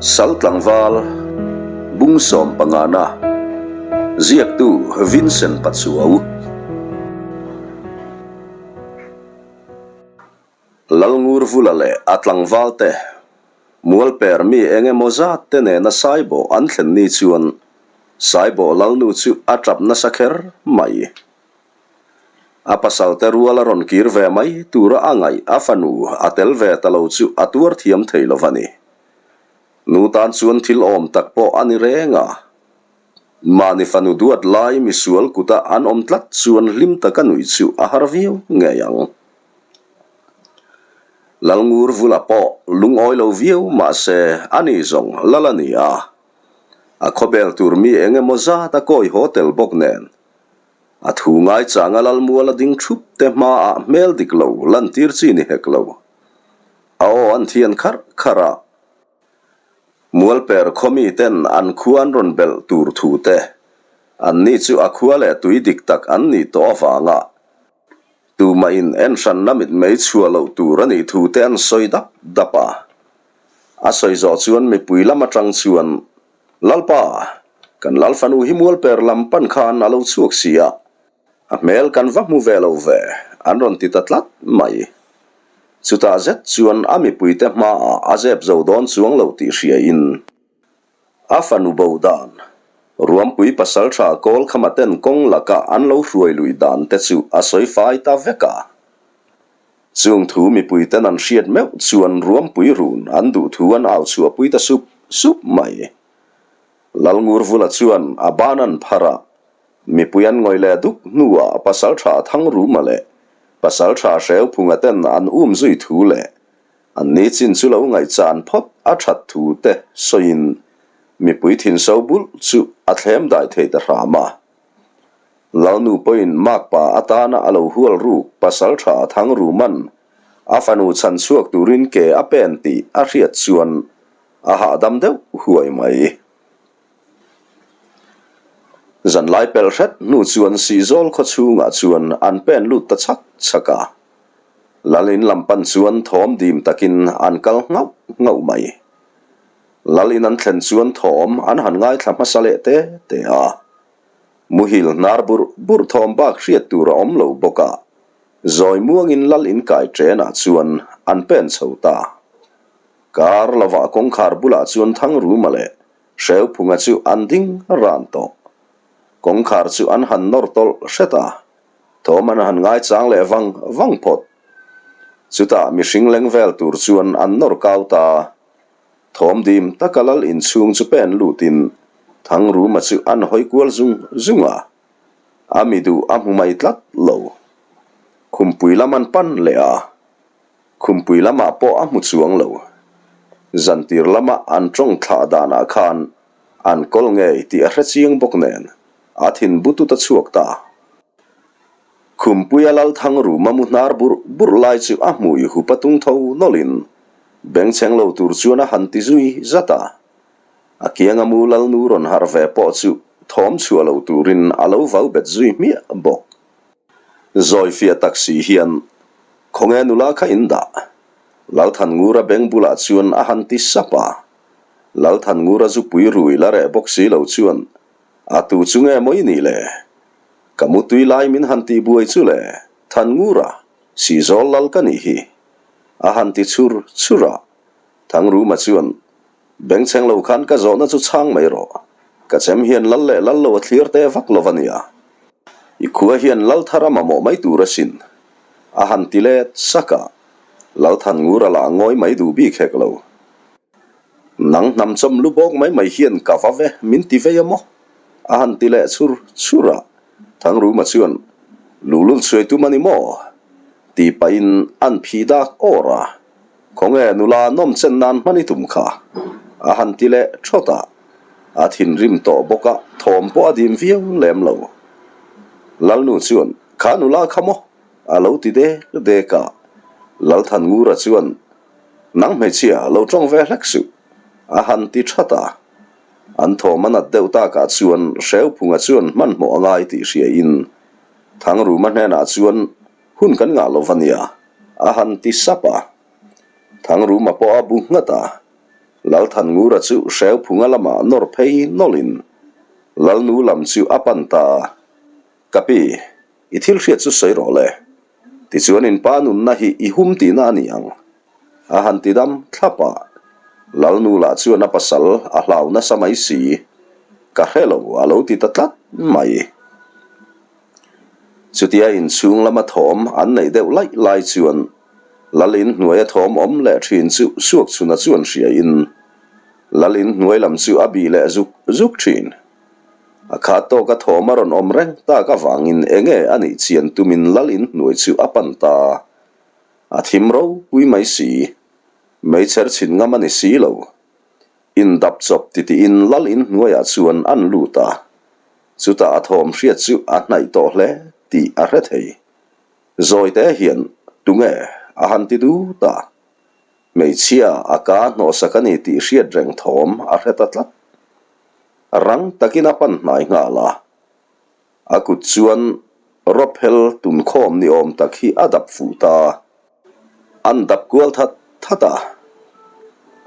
Sal tlangval bung sawmpangana ziaktu Vincent Pachuau. Lalngurvula leh a tlangval te Mualper mi eng emaw zat te nena Saibawh an thlen ni chuan Saibawh Lalnu chu a tap nasa kher mai. A pasal te rual a rawn kir ve mai tura a ngaih a fanu a tel ve ta lo chu a tuar thiam thei lo va ni. Nu tan chuan thil awm tak pawh a ni reng a. Mahni fanu duat lai misual kuta an awm tlat chuan hlim taka nuih chu a har viau ngei ang. Lalngur Vula pawh lungawi lo viau mahse a ni zawng lal a ni a. A khawbel tur mi eng emaw zat a kawi haw tel bawk nen. A thu ngaichanga Lalmual a ding thup te hmaah hmel dik lo lantir chi ni hek lo. A aw an thian kharh kharh a. Mualper khaw miten an khua an rawn belh tur thu te, anni chu a khua leh tui dik tak an nih tawh avanga Tumah in en hranna mitmei chhuah loh tur a nih thu te an sawi dap dap a. A sawi zawh chuan mipui lam atang chuan, Lalpa, kan Lalfanu hi mualper lam pan khan a lo chhuak si a, a hmel kan va hmu ve lo ve, an rawn ti ta tlat mai. Chutah zet chuan a mipuite hmaah a zep zo dawn chuang lo tih hriain, A fanu bo dan, Ruampui pasaltha Kawlkhama ten kawng laka an lo hruai lui dan te chu a sawi fai ta vek a. Chung thu mipui ten an hriat meuh chuan Ruampui run an duh thu an au chhuahpui ta sup sup mai. Lalngurvula chuan a ban an phar a, mipui an ngawih leh duk hnuah pasaltha Thangruma leh pasaltha Hreuphunga ten an um zui thu leh An ni chin chu lo ngaihchan phawt a that thu te sawiin mipui thinso bulh chu a thlem dai thei ta hram a. Lalnu pawhin makpa atana a lo hual ruk pasal tha Thangruman a fanu chhan chhuak turin ke a pen tih a hriat chuan a hahdam deuh huai mai. Zanlai pelh hret hnu chuan Sihzawl khaw chhungah chuan an pen lut ta chhak chhak a. Lal in lam pan chuan thawm dim takin an kal nghauh nghauh mai. Lal in an thlen chuan thawm an han ngaithla hmasa leh te te a. Muhil hnar burh burh thawm bak hriat tur a awm lo bawk a, zawi muangin lal in kai ṭenah chuan an pen chho ta. Kar lovah kawngkhar bulah chuan Thangruma leh Hreuphunga chu an ding ran tawh. Kawngkhar chu an han nawr tawlh hret a, Thawm an han ngaichang leh vang vang phawt. Chutah mihring leng vel tur chuan an nawr kau ta. Thawm dim taka lal inchhung chu pen lutin Thangruma chu an hawi kual zung zung a, a mi duh a hmu mai tlat lo. Khumpui lam an pan leh a, khumpui lamah pawh a hmu chuang lo. Zantir lama an tawng thlah danah khan an kawl ngei tih a hre chiang bawk nen A thin butut a chhuak ta. Khumpuia Lalthangruma mu hnar burh burh lai chu a hmui hup a tung tho nawlhin bengchheng lo tur chuan a han ti zui zat a. A kianga mu Lalnu rawn harh ve pawh chu thawm chhuah lo turin a lo vau bet zui hmiah bawk. Zawi fiah tak si hian, Khawnge nula kha in dah? Lalthanngura beng bulah chuan a han ti sap a. Lalthanngura zupui rui la reh bawk si lo chuan A tu chu nge maw i nih le? Ka mutui lai min han tih buai chu le, Thanngura, Sihzawl lal ka nih hi. A han ti chhur chhur a. Thangruma chuan, Bengchheng lo khan ka zawhna chu chhang mai rawh. Ka chem hian lal leh lal lo a thlir te vak lo a nia. I khua hian lal thar a mamawh mai tur asin. A han ti let sak a. Lal Thanngura lah ngawi mai duh bik hek lo. Nang hnam chawm lu bawk mai mai hian ka va ve min ti vei a maw? A han ti leh chhur chhur a, Thangruma chuan, Luhlul chhuai tum a ni maw? Tih pahin an phi dak awr a, Khawnge nula nawm chen nan hman i tum kha? A han ti leh thawt a, a thinrim tawh bawk a, thawm pawh a dim viau lem lo. Lalnu chuan, Kha nula kha maw? A lo ti dek dek a, Lalthanngura chuan, Nang hmeichhia lo tawng ve hlek suh, a han ti that a. An thawm a nat deuh takah chuan Hreuphunga chuan hmanhmawh a ngai tih hriain Thangruma hnenah chuan hun kan ngah lo va nia, a han ti sap a. Thangruma pawh a bu nghat a. Lalthanngura chu Hreuphunga lamah nawr phei nawlhin Lalnu lam chu a pan ta a, Ka pi, i thil hriat chu sawi rawh le. Tichuan in pa nunna hi i hum tihna a ni ang. A han ti dam thlap a, Lalnu lah chuan a pasal a hlau nasa mai si. Ka hre lo a lo ti ta tlat mai. Chutia inchhung lama thawm an neih deuh laih lai chuan Lal in hnuaia thawm awm leh thin chu Suakchhuna chuan hriain Lal in hnuai lam chu a bih leh zuk zuk thin. A khat tawka thawm a rawn awm reng tak avangin enge a nih chian tumin Lal in hnuai chu a pan ta. A thim ropui mai si. Meichher chhin ngam a ni si lo. Indap chawp titiin Lal in hnuaiah chuan an lut a. Chutah a thawm hriat chu a hnaih tawh hle tih a hre thei. Zawite hian tunge a han ti dut a. Hmeichhia a ka hnawhsak a ni tih hriat reng thawm a hre ta tlat. Rang takin a pan hnai nghal a, a kut chuan rawphel tunkhawm ni awm tak hi a dap fuh ta. An dap kual that that a,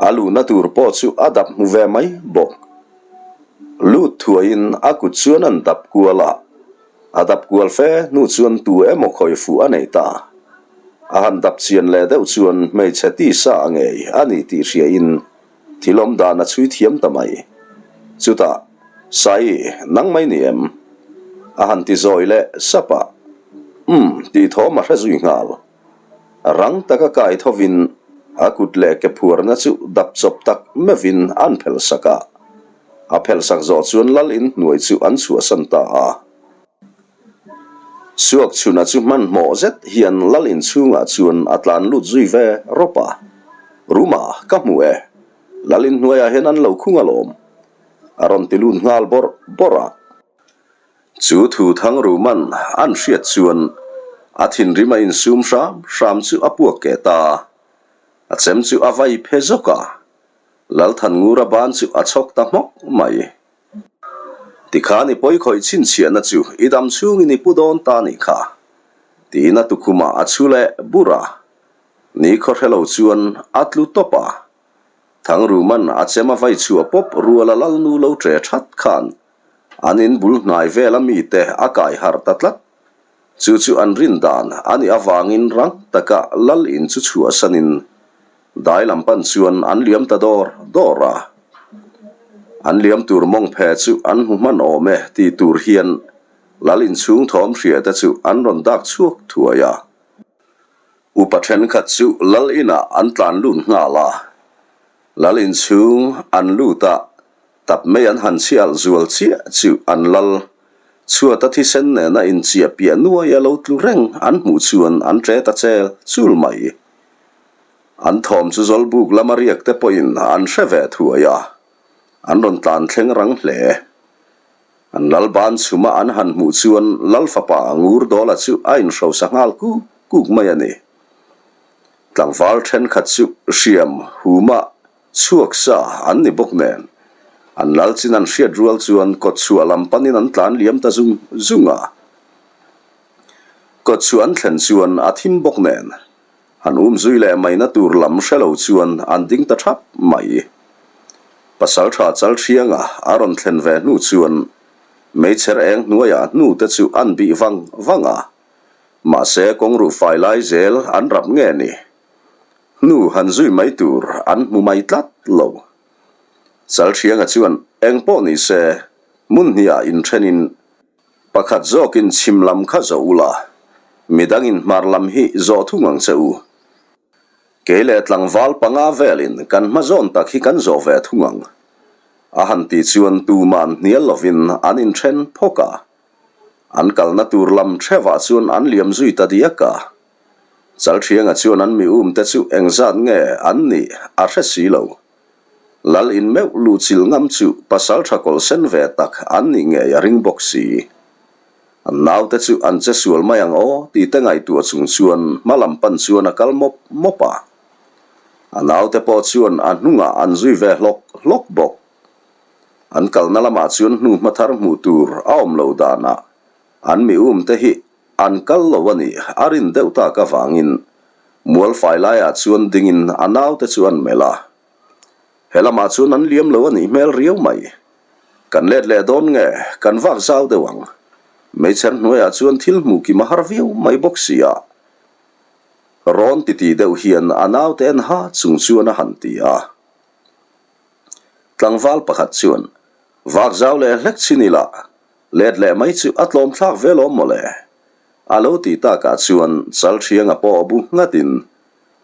a luhna tur pawh chu a dap hmu ve mai bawk. Lut thuaiin a kut chuan an dap kual a, a dap kual fe hnu chuan tu emaw khawi fuh a nei ta. A han dap chian leh deuh chuan hmeichhe tisa a ngei a ni tih hriain Thil awm dan a chhui thiam ta mai. Chutah, Sai, nang mai ni em? A han ti zawi leh sap a. Umm, tih thawm a hre zui nghal. Rang taka kai thovin a kut leh ke phuarna chu dap chawp tak meuhin an phelh sak a. A phelh sak zawh chuan lal in hnuai chu an chhuahsan ta a. Suakchhuna chu hmanhmawh zet hian lal inchhungah chuan a tlan lut zui ve rawp a, Ruma, ka hmu e, lal inhnuaiah hian an lo khung alawm, a rawn ti lut nghal bawrh bawrh a. Chu thu thang Ruman an hriat chuan a thinrim a insum hram hram chu a puak keh ta a, a chem chu a vai phe zawk a, Lalthanngura ban chu a chhawk ta hmawk mai. Tikhan i pawi khawih chhinchhiahna chu i dam chhungin i pu dawn ta nih kha, tiin a tukhumah a chhu leh bur a. Ni khaw hre lo chuan a tlu tawp a. Thangruman a chem a vai chhuah pawp rual a lalnu lo ṭe ṭhat khan an in bul hnai vela mite a kai harh ta tlat. Chu chu an rin dan a nih avangin rang taka lal in chu chhuahsanin Dai lam pan chuan an liam ta dawr dawr a, an liam tur mawng phe chu an hmu hman awm e tih tur hian lal inchhung thawm hria te chu an rawn dak chhuak thuai a. Upa thenkhat chu lal inah an tlan lut nghal a, lal inchhung an lut a, tap mai an han chhial zual chiah chu an lal chhuata thisen nena inchiah piah nuai a lo tlu reng an hmuh chuan an ṭe ta chel chul mai. An thawm chu Zawlbuk lama riak te pawhin an hre ve thuai a, an rawn tlan thleng rang hle. An lal ban chhuma an han hmuh chuan Lal fapa Ngurdawla chu a inhrosa nghal kuk kuk mai a ni. Tlangval thenkhat chu hriam huma chhuak sa an ni bawk nen, an lal chin an hriat rual chuan kawtchhuah lam panin an tlan liam ta zung zung a. Kawtchhuah an thlen chuan a thim bawk nen, Han um zui leh maina tur lam hre lo chuan an ding ta thap mai. Pasaltha Chalthianga a rawn thlen ve hnu chuan meichher eng hnuaiah hnu te chu an bih vang vang a, mahse kawngruh fai lai zel an rap nge ni? Hnu han zui mai tur an hmu mai tlat lo. Chalthianga chuan eng pawh ni se hmun hniah inthenin Pakhat zawkin chhim lam kha zawh ula, midangin hmar lam hi zawh thung ang che u. Kei leh tlangval panga velin kan hma zawn tak hi kan zawh ve thung ang. A han tih chuan tuman hnial lovin an inthen phawk a. An kalna tur lam thevah chuan an liam zui ta diak a. Chalthianga chuan an mi umte chu engzat nge an nih a hre si lo. Lal in meuh luhchilh ngam chu pasal tha kawlh sen ve tak an nih ngei a ring bawk si. An naute chu an che sual mai ang aw tih te ngaihtuah chung chuan hma lam pan chuan a kal mawp mawp a. A naute pawh chuan a hnungah an zui ve hlawk hlawk bawk. An kalna lamah chuan hnu hma thar hmuh tur a awm lo danah an mi um te hi an kal lo a nih a rin deuh tak avangin Mualfai laiah chuan dingin a naute chu an melh a. He lamah chuan an liam lo a nih hmel riau mai. Kan let leh dawn nge, kan vak zau deuh ang. Meichher hnuaiah chuan thil hmuh kim a har viau mai bawk si a. Rawn titi deuh hian a naute en ha chung chuan a han ti a. Tlangval pakhat chuan, Vak zau leh hlek chin ila, let leh mai chu a tlawm thlak vel awm mawle. A lo tih takah chuan Chalthianga pawh bu nghatin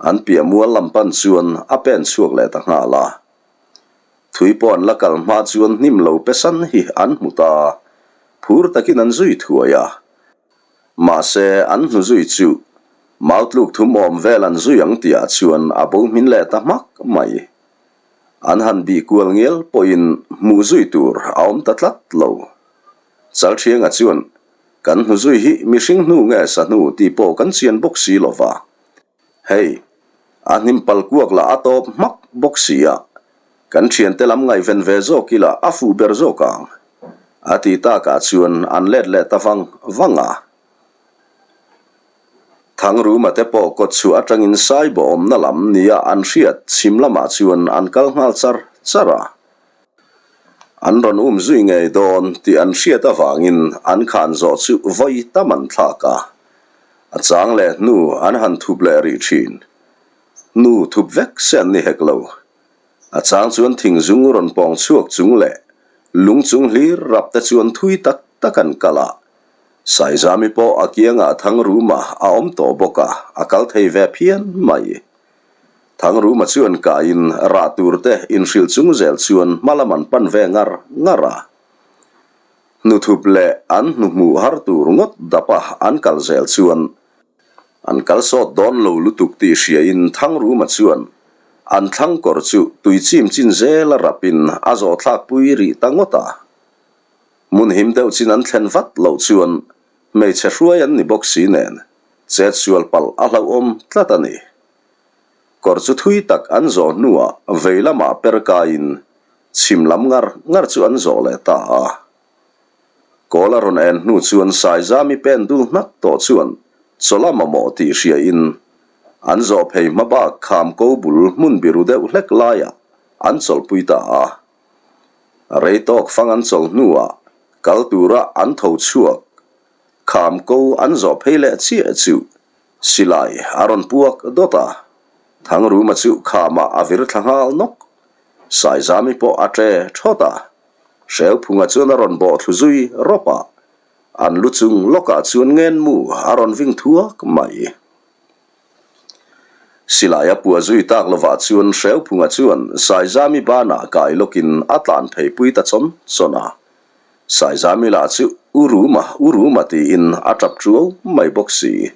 an piah mual lam pan chuan a pen chhuak leh ta nghal a. Thui pawh an la kal hma chuan hnim lo pe san hi an hmu ta, phur takin an zui thuai a. Mahse an hnu zui chu mau tluk thum awm vel an zui ang tihah chuan a bo hmin leh ta hmak mai. An han bih kual ngial pawhin hmuh zui tur a awm ta tlat lo. Chalthianga chuan Kan hnu zui hi mihring hnu nge sa hnu tih pawh kan chian bawk si lo va. Hei, a hnim pal kuak lah a tawp hmak bawk si a, kan thiante lam ngaihven ve zawk ila a fuh ber zawk ang. A ti takah chuan an let leh ta vang vang a. Thangruma te pawh kawtchhuah atangin Saibaw awmna lam nia an hriat chhim lamah chuan an kal nghal char char a. An rawn um zui ngei dawn tih an hriat avangin an khan zawh chu vawi tam an thlak a. A chang leh hnu an han thup leh rih thin. Hnu thup vek se an ni hek lo. A chang chuan thingzung rawn pawng chhuak chung leh lung chung hlir rap te chuan thui tak tak an kal a. Saizami pawh a kiangah Thangruma a awm tawh bawk a, a kal thei ve phian mai. Thangruma chuan kaiin rah tur te inhrilh chung zel chuan hma lam an pan ve ngar ngar a. Hnuthup leh an hnuhmuh har tur ngawt dapa an kal zel chuan an kal sawt dawn lo lutuk tih hriain Thangruma chuan an thlang kawr chu tui chim chin zela rapin a zawh thlak pui rih ta ngawt a. Hmun him deuh chin an thlen vat loh chuan hmeichhe hruai an ni bawk si nen chet sual palh a hlauhawm tlat a ni. Kawr chu thui tak an zawh hnuah vei lamah per kaiin chhim lam ngar ngar chu an zawh leh ta a. Kawl a rawn en hnu chuan Saizami pen dul hnak tawh chuan chawla mamawh tih hriain an zawh phei hma bak kham ko bul hmun biru deuh hlek laiah an chawlhpui ta a. Rei tawk fang an chawlh hnuah kal tura an tho chhuak kham ko an zawh phei leh chiah chu Silai a rawn puak dawt a, Thangruma chu khamah a vir thla nghal nawk. Saizami pawh a ṭe ṭhawt a, Hrelphunga chuan a rawn bawh thlu zui rawp a, an lu chung lawkah chuan ngenmu a rawn ving thuak mai. Silai a pua zui tak lovah chuan Hrelphunga chuan Saizami banah kai lawkin a tlan phei pui ta chawn chawn a, Saizami lah chu U Ruma, U Ruma tiin a tap ṭuau mai bawk si.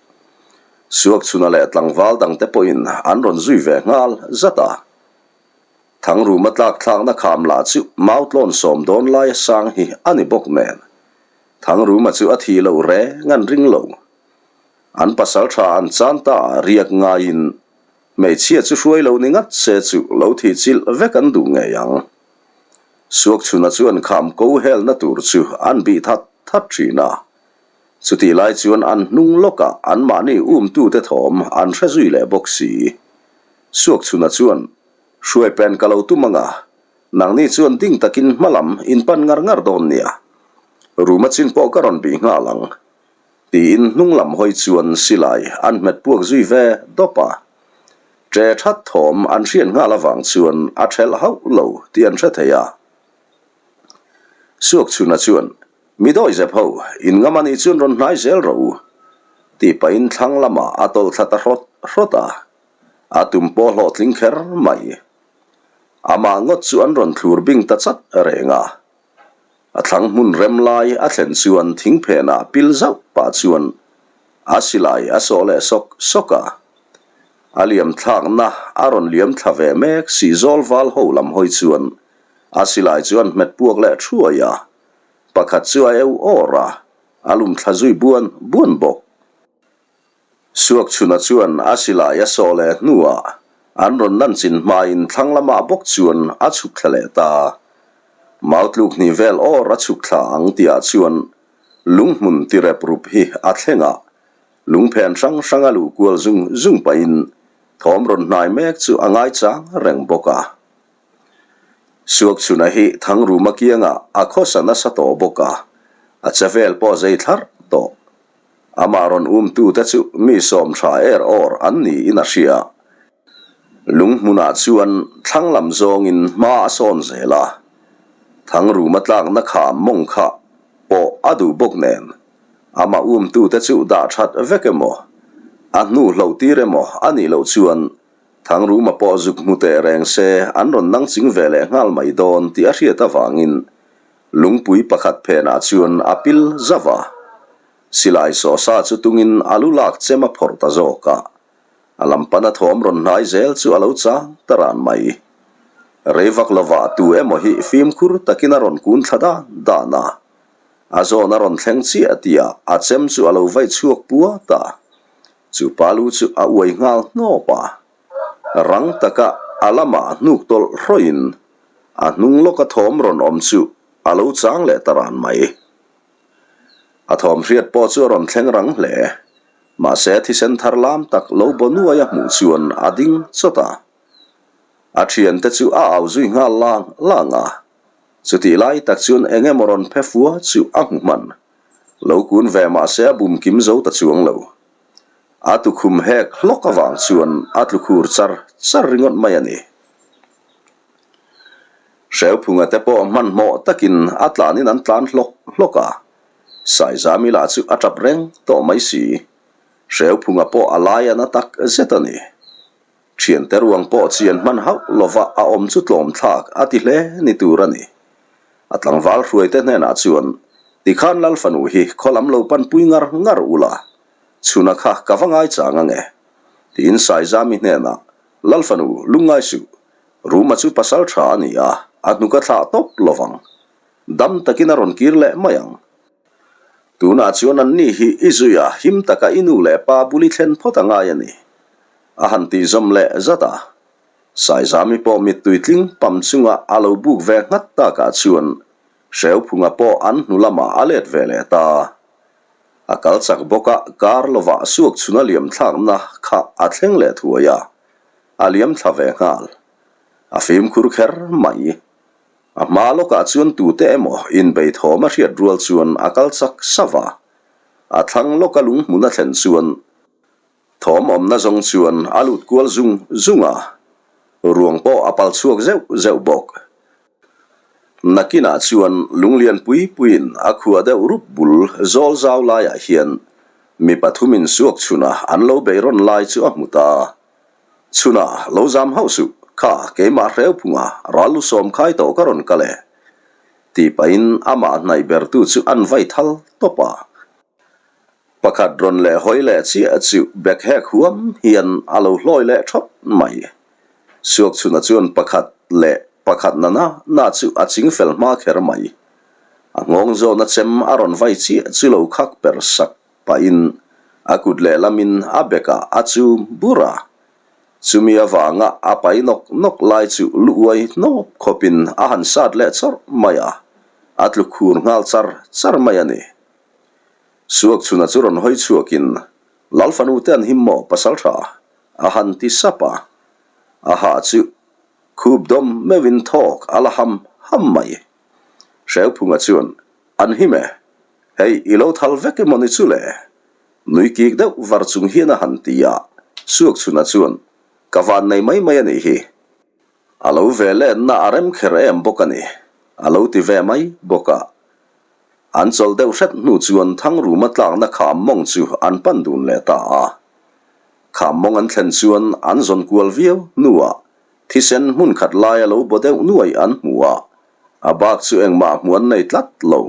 Suakchhuna leh tlangval dangte pawhin an rawn zui ve nghal zat a. Thangruma tlak thlakna kham lah chu mau tlawn sawm dawn laia sang hi a ni bawk nen. Thangruma chu a thih loh reng an ring lo. An pasal tha an chan ta a riak ngaiin hmeichhia chu hruai lo ni ngat se chu lo thih chilh vek an duh ngei ang. Suakchhuna chuan kham ko helna tur chu an bih that that thin a. Chutih lai chuan an hnung lawkah anmahni umtute thawm an hre zui leh bawk si. Suakchhuna chuan, Hruai pen ka lo tum anga, nangni chuan ding takin hma lam in pan ngar ngar dawn nia. Ruma chin pawh ka rawn bih nghal ang. Tiin hnung lam hawi chuan silai an hmet puak zui ve dawp a. Ṭe ṭhat thawm an hriat nghal avang chuan a ṭhelh hauh lo tih an hre thei a. Suakchhuna chuan, Mi dawihzep ho, in ngam anih chuan rawn hnai zel rawh u, tih pahin thlang lamah a tawlh thla ta hrawt hrawt a. A tum pawh hlawhtling kher mai. Amah ngawt chu an rawn thlur bing ta chat reng a. A thlang hmun rem lai a thlen chuan thingphenah pil zauh pah chuan a silai a sawh leh sawk sawk a. A liam thlakna a rawn liam thla ve mek si zawl val ho lam hawi chuan a silai chu an hmet puak leh thuai a, pakhat chu a eu awr a, a lum thla zui buan buan bawk. Suakchhuna chuan a silai a sawh leh hnuah an rawn nan chin hmain thlang lamah bawk chuan a chhuk thla leh ta. Mau tluk hnih vel awr a chhuk thla ang tihah chuan lunghmun ti rep rup hi a thleng a, lungphen hrang hrang a luh kual zung zung pahin thawm rawn hnai mek chu a ngaichang reng bawk a. Suakchhuna hi Thangruma kiangah a khawsa nasa tawh bawk a, a che vel pawh zei thlarh tawh. Amah rawn umtute chu mi sawm tha er awr an niin a hria. Lung hmunah chuan thlang lam zawngin hma a sawn zel a, Thangruma tlakna kham mawng kha pawh a duh bawk nen amah umtute chu dah that vek emaw, a hnu hloh tir emaw a nih loh chuan Thangruma pawh zuk hmu teh reng se an rawn nang ching ve leh nghal mai dawn tih a hriat avangin lungpui pakhat phenah chuan a pil zauh a. Silai sawsa chu tungin a lu lak chem a phawrh ta zawk a, a lam pana thawm rawn hnai zel chu a lo chang ta ran mai. Rei vak lovah tu emaw hi fimkhur takin a rawn kun thla dan dan a, a zawn a rawn thleng chiah tihah a chem chu a lo vaih chhuak puat a. Chu pa lu chu a uai nghal hnawp a, rang taka a lamah hnuk tawlh hrawin a hnung lawka thawm rawn awm chu a lo chang leh ta ran mai. A thawm hriat pawh chu a rawn thleng rang hle, mahse thisen thar lam tak lo baw nuai a hmuh chuan a ding chawt a. A thiante chu a au zui nghal lang lang a, chutih lai tak chuan eng emaw rawn phe fua chu a hmu hman. Lo kun ve mahse a bum kim zo ta chuang lo. A tukhum hek hlawk avang chuan a tlu khur char char ringawt mai a ni. Hreuphunga te pawh hmanhmawh takin a tlanin an tlan hlawk hlawk a, Saizami lah chu a tap reng tawh mai si. Hreuphunga pawh a lai a na tak zet a ni. Thiante ruang pawh chian hman hauh lova a awm chu tlawm thlak a ti hle ni tur a ni. A tlangval hruaite hnenah chuan, Tikhan Lal fanu hi khaw lam lo panpui ngar ngar ula, chhuna kha ka va ngai chang ange. Tiin Saizami hnenah, Lal fanu, lungngai suh. Ruma chu pasal tha a ni a, a hnuk a thlah tawp lovang. Dam takin a rawn kir leh mai ang. Tunah chuan anni hi i zui a, him taka i nu leh pa bul i thlen phawt a ngai a ni. A han tih zawm leh zat a. Saizami pawh mittui tling pam chunga a lo buk ve nghat takah chuan Hreuphunga pawh an hnu lamah a let ve leh ta. A kal chak bawk a, kar lovah suak chhun a liam thlakna kha a thleng leh thuai a, a liam thla ve nghal. A fimkhur kher mai. A hma lawkah chuan tute emaw inbei thawm a hriat rual chuan a kal chak sauh a. A thlang lawka lunghmun a thlen chuan thawm awmna zawng chuan a lut kual zung zung a, ruang pawh a pal chhuak zeuh zeuh bawk. Nakinah chuan lunglian pui puiin a khuah deuh rup bul zawl zau laiah hian mi pathumin suak chhuna an lo beihrawn lai chu a hmu ta. Chhunah lo zam hauh suh, kha keimah hreuphunga ral lu sawm khai tawh ka rawn kal e, tih pahin amah hnaih bertu chu an vai thal tawp a. Pakhat rawn leh hawi leh chiah chu bek hek huam hian a lo hlawi leh thawt mai. Suak chhuna chuan pakhat leh pakhat na na na chu a ching fel hma kher mai. A nghawng zawna chem a rawn vai chiah chu lo khak per sak pahin a kut lehlamin a bekah a chum bur a, chumi avanga a pai nawk nawk lai chu lu uai hnawp khawpin a han sat leh chawrh mai a, a tlu khur nghal char char mai a ni. Suakchhuna chu rawn hawi chhuakin, Lal fanu te an him maw pasal tha? a han ti sap a, a ha chu khup dawm meuhin thawk a la ham ham mai. Hreuphunga chuan, An him e, hei i lo thal vek emaw ni chu le? Nui kik deuh var chung hian a han ti a, Suakchhuna chuan, Ka van nei mai mai a nih hi. A lo ve lenna a rem kher em bawk a ni, a lo ti ve mai bawk a. An chawlh deuh hret hnu chuan Thangruma tlakna kham mawng chu an pan dun leh ta a. Kham mawng an thlen chuan an zawn kual viau hnuah thisen hmun khat laia lo baw deuh nuai an hmu a, A bak chu engmah hmu an nei tlat lo.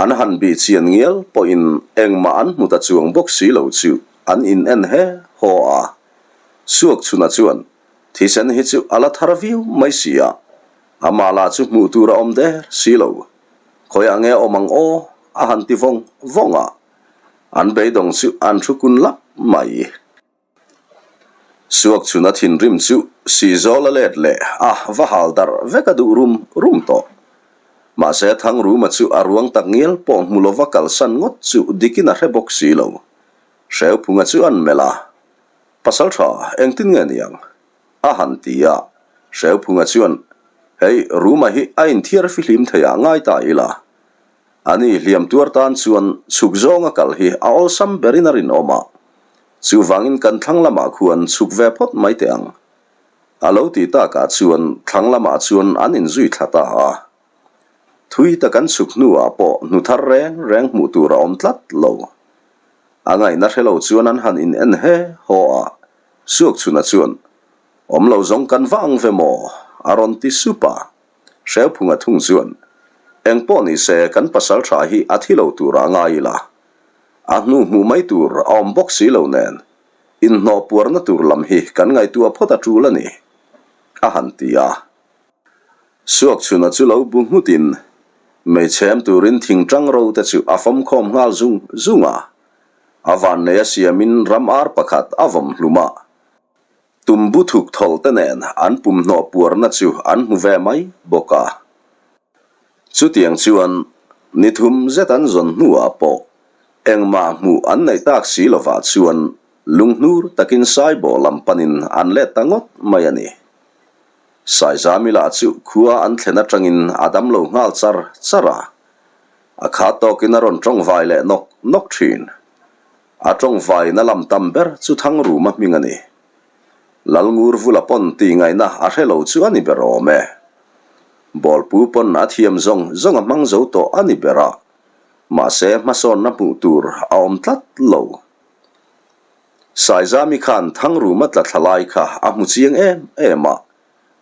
An han bih chian ngial pawhin engmah an hmu ta chuang bawk si lo chu an in en he haw a. Suakchhuna chuan thisen hi chu a la thar viau mai si a, amah lah chu hmuh tur a awm der si lo. Khawiah nge awm ang aw? a han ti vawng vawng a. An beidawng chu an thu kun lap mai. Suak chhuna thinrim chu Sihzawl a let leh a va hal darh vek a duh rum rum tawh. Mahse Thangruma chu a ruang tak ngial pawh hmu lova kalsan ngawt chu dikin a hre bawk si lo. Hreuphunga chu an melh a, Pasal tha, engtin nge niang? a han ti a. Hreuphunga chuan, Hei, Ruma hi a inthiar fihlim thei ah ngai ta ila. Ani hliam tuar tan chuan chhuk zawnga kal hi a awlsam berin a rinawm a. Chuvangin kan thlang lamah khuan chhuk ve phawt mai teh ang. A lo ti takah chuan thlang lamah chuan an inzui thla ta a. Thui tak an chhuk hnuah pawh hnu thar reng reng hmuh tur a awm tlat lo. A ngaihna hre lo chuan an han in en he haw a, Suakchhuna chuan, Awm lo zawng kan va ang ve maw? a rawn ti sup a. Hreuphunga thung chuan, Eng pawh ni se kan pasal tha hi a thi lo turah ngai ila. A hnu hmuh mai tur a awm bawk si lo nen, inhnawh puarna tur lam hi kan ngaihtuah phawt a tul a ni, a han ti a. Suakchhuna chu lo bu nghutin meichhem turin thingtang ro te chu a fawmkhawm nghal zung zung a. A vannei a siamin ram ar pakhat a vawm hlum a. Tumbu thuk thawlh te nen an pumhnawh puarna chu an hmu ve mai bawk a. Chutiang chuan ni thum zet an zawn hnuah pawh engmah hmuh an neih tak si lovah chuan lunghnur takin Saibawh lam panin an let ta ngawt mai a ni. Saizami lah chu khua an thlen atangin a dam lo nghal char char a, a khat tawkin a rawn tawngvai leh nawk nawk thin. A tawngvain a lam tam ber chu Thangruma hming a ni. Lalngur vula pawn tih ngaihna a hre lo chu a ni ber awm e. Bawlpu pawn a thiam zawng zawng a hmang zo tawh a ni ber a, mahse hmasawnna hmuh tur a awm tlat lo. Saizami khan Thangruma tla thla lai kha a hmu chiang em em a,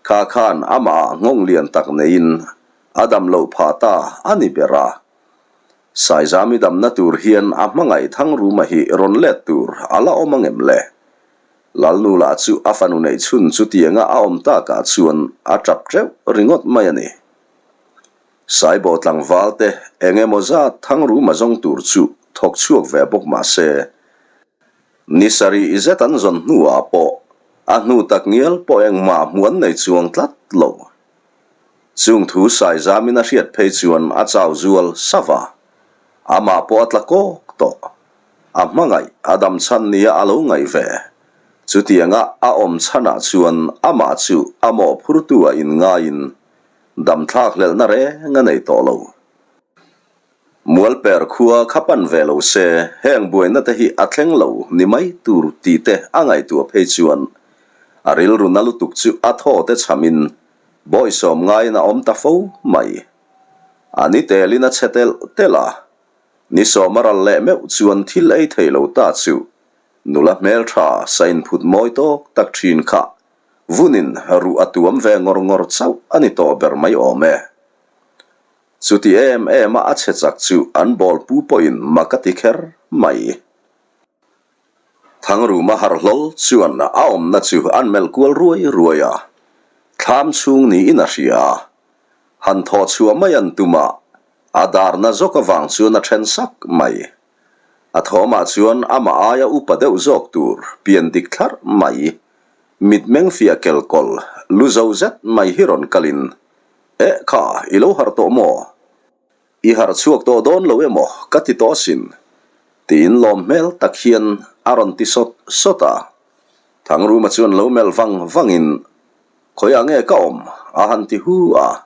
kha khan amah ah nghawng lian tak neiin a dam loh phah ta a ni ber a. Saizami damna tur hian a hmangaih Thangruma hi rawn let tur a la awm angem le? Lalnu lah chu a fanu neih chhun chutianga a awm takah chuan a tap teuh ringawt mai a ni. Saibaw tlangval te eng emaw zat Thangruma zawng tur chu thawk chhuak ve bawk mah se, ni sarih zet an zawn hnuah pawh a hnu tak ngial pawh engmah hmuh an nei chuang tlat lo. Chung thu Saizamin a hriat phei chuan a chau zual sava, amah pawh a tla kawk tawh. A hmangaih a dam chhan nia a lo ngaih ve. Chutianga a awm chhanah chuan amah chu a mawhphurtu a inngaiin Damthlak hlelhna reng a nei tawh lo. Mualper khua kha pan ve lo se, heng buaina te hi a thleng lo ni mai tur tih te a ngaihtuah phei chuan a rilru na lutuk chu a thaw te chhamin bawisawm ngaiin a awm ta fo mai. A ni telin a chhe telh telh a, ni sawm a ral leh meuh chuan thil ei thei lo ta chu nula hmeltha sa inphut mawi tawk tak thin kha Vunin ruh a tuam ve ngawr ngawr chauh a ni tawh ber mai awm e. Chuti em em a a chhe chak chu an bawl pu pawhin mak a ti kher mai. Thangruma harh hlawl chuan a awmna chu an melh kual ruai ruai a, thlam chhung niin a hria a. Han thawh chhuah mai an tum a, a darna zawk avang chuan a then sak mai. A thawmah chuan amah aia upa deuh zawk tur pian dik thlarh mai, mitmeng fiah kelkawl lu zo zet mai hi rawn kalin, Eh kha, i lo harh tawh maw? I harh chhuak tawh dawn lo emaw ka ti tawh asin, tiin lawm hmel tak hian a rawn ti sawt sawt a. Thangruma chuan lo melh vang vangin, Khawiah nge ka awm? a han ti hu a.